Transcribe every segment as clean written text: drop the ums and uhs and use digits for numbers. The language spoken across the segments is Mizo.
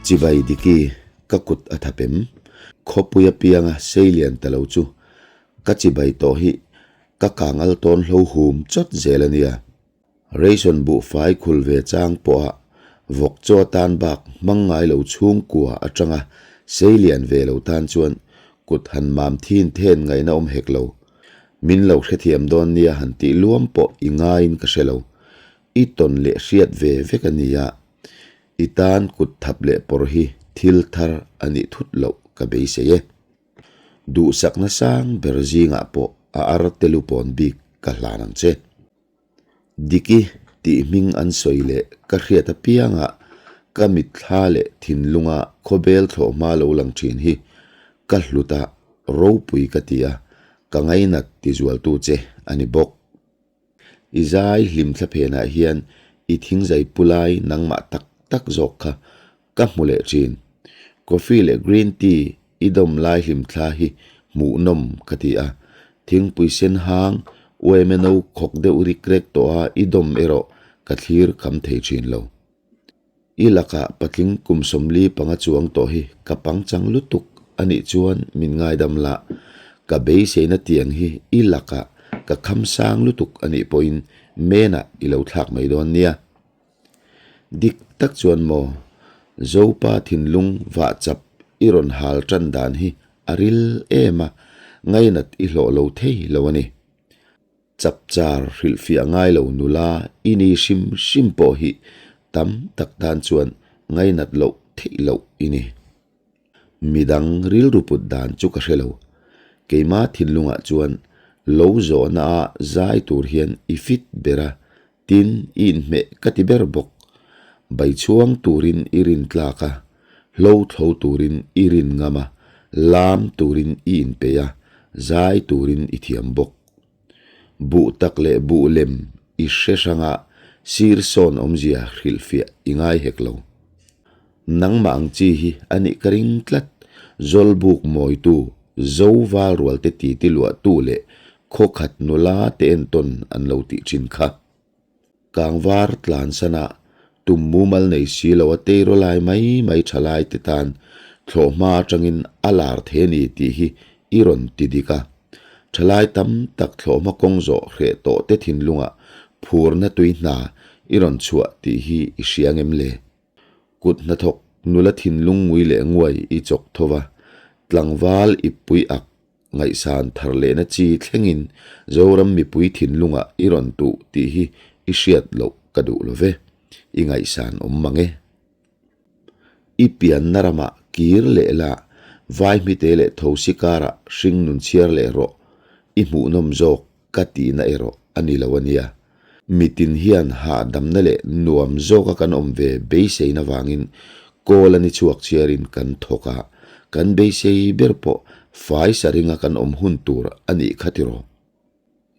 Chibai Diki, ka kut a thap em? Khawpui apianga seilian ta lo chu ka chibai tawh hi ka kangal tawn hlo hum chawt zel a nia. Ration buhfai khul ve chang pawha vawk chaw atan bak hmang ngai lo chhungkua atanga seilian ve lo tan chuan kut han mam thin then ngaihna awm hek lo. Min lo hrethiam dawn nia han tih luam pawh i ngaiin ka hre lo. I tawn leh hriat ve vek a nia. I tan kut thap leh pawr hi thil thar a nih thut loh ka beisei e. Duhsakna sang ber zingah pawh a ar te lupawn bik ka hlan ang che. Diki tih hming an sawi leh ka hriat apiangah ka mitthla leh thinlunga khawbel thlawh hma lo lang thin hi ka hlut a, ropui ka ti a, ka ngainat tizualtu che a ni bawk. I zai hlim thla phenah hian i thingzai pu lai nangmah tak tak zawk kha ka hmu leh thin. Coffee leh green tea i dawm lai hlim thla hi hmuhnawm ka ti a, thingpui sen hang uaimeno khawk deuh rik rek tawh a i dawm erawh ka thlir kham thei thin lo. I lakah patling kum 45 chuang tawh hi ka pangchang lutuk a nih chuan min ngaidam la, ka beiseina tiang hi i lakah ka kham sang lutuk a nih pawhin menah i lo thlak mai dawn nia. Dik tak chuan maw, Zopa thinlung vah chap i rawn hal tan dan hi a ril em a, ngainat i hlawh lo thei lo a ni. Chapchar hrilhfiah ngai lo nula i ni hrim hrim pawh hi tam tak tan chuan ngainat loh theih loh i ni. Midang rilru put dan chu ka hre lo. Keima thinlungah chuan lo zawhna a zai tur hian i fit ber a, tin i inhmeh ka ti ber bawk. Baichhuang turin i rin tlak a, hlo thlo turin i rin ngam a, lam turin i inpeih a, zai turin i thiam bawk. Buh tak leh buh lem i hre hranga sir sawn awmzia hrilhfiah i ngai hek lo. Nangmah ang chi hi a nih ka ring tlat, Zawlbuk mawitu, Zo valrualte titi luahtu leh khawkhat nula te entawn an lo tih thin kha. Kangvar tlan sana tum mumal nei si lo a teiraw lai mai mai tha lai te tan thlawh hma atangin a lar the ni tih hi i rawn ti dik a. Thalai tam tak thlawh hma kawng zawh hreh tawh te thinlungah phurna tui hna i rawn chhuah tih hi i hria ngem le? Kut hnathawk nula thinlung ngui leh nguai i chawk tho va, tlangval ippui ak ngaihsan thar lehna chi thlengin Zoram mipui thinlungah i rawn tuh tih hi i hriat loh ka duh lo ve, i ngaihsan awm mang e. I pianna ramah kir leh la, vai hmite leh thosi karah hring nun chhiar leh rawh, i hmuhnawm zawk ka tihna erawh a ni lo a nia. Mitin hian hahdamna leh nuam zawka kan awm ve beiseina vangin kawl a ni chhuak chhiarin kan thawk a, kan beisei ber pawh fai sa ringa kan awm hun tur a nih kha tiraw.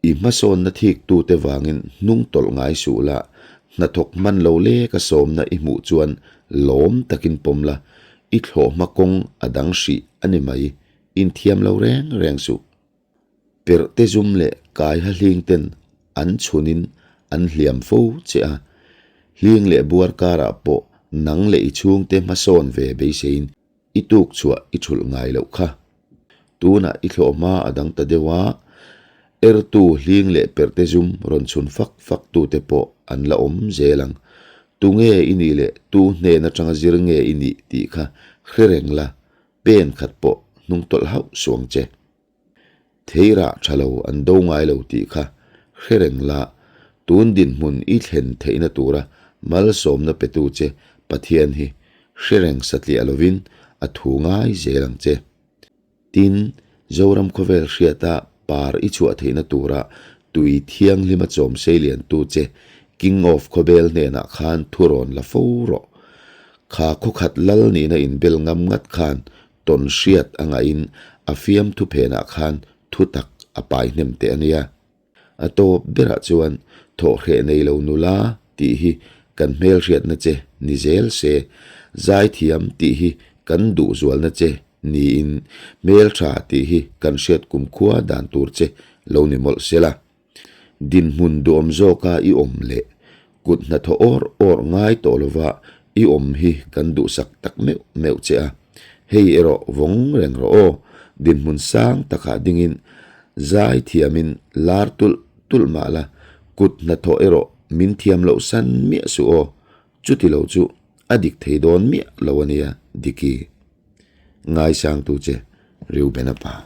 I hmasawnna thiktute vangin hnung tawlh ngai suh la, hnathawk hman lo leka sawmna i hmuh chuan lawm takin pawm la, i thlawhhma kawng a dang hrih a ni mai, inthiam lo reng reng suh. Perhte zum leh kaiha hling ten an chhunin an hliam fo che a, hling leh buar karah pawh nang leh i chhungte hmasawn ve beiseiin i tuk chhuah i thulh ngai loh kha. Tunah i thlawh hma a dang ta deuh a, ertu hling leh perhte zum rawn chhun fak fak tute pawh an la awm zel ang. Tunge i nih leh tu hnen atanga zir nge i nih tih kha hre reng la, pen khat pawh hnung tawlh hauh suang che. Theirah tha lo an do ngai lo tih kha hre reng la, tun dinhmun i thlen theihna tura malsawmna petu che Pathian hi hre reng satliah lovin a thu ngai zel ang che. Tin, Zoram khawvel hriata par i chhuah theihna tura tui thianghlima chawm seiliantu che King of Khawbel hnenah khan thurawn la fo rawh. Kha khawkhat lal nihna inbel ngam ngat khan Tawn hriat a ngaihin a fiamthu phenah khan thu tak a pai hnem teh a nia. A tawp berah chuan thawhhreh nei lo nula tih hi kan hmelhriatna che ni zel se, zaithiam tih hi kan duhzualna che niin hmeltha tih hi kan hriat kumkhua dan tur che lo ni mawlh sela. Dinhmun duhawm zawka i awm leh kut hnathawh awr awr ngai tawh lova I awm hi kan duhsak tak meuh meuh che a, hei erawh vawng reng rawh aw, dinhmun sang takah dingin zai thiamin lar tulh tulh mah la, kut hnathawh erawh min thiam loh san miah suh aw, chuti lo chu a dik thei dawn miah lo a nia Diki. Ngaisangtu che Reuben-a pa.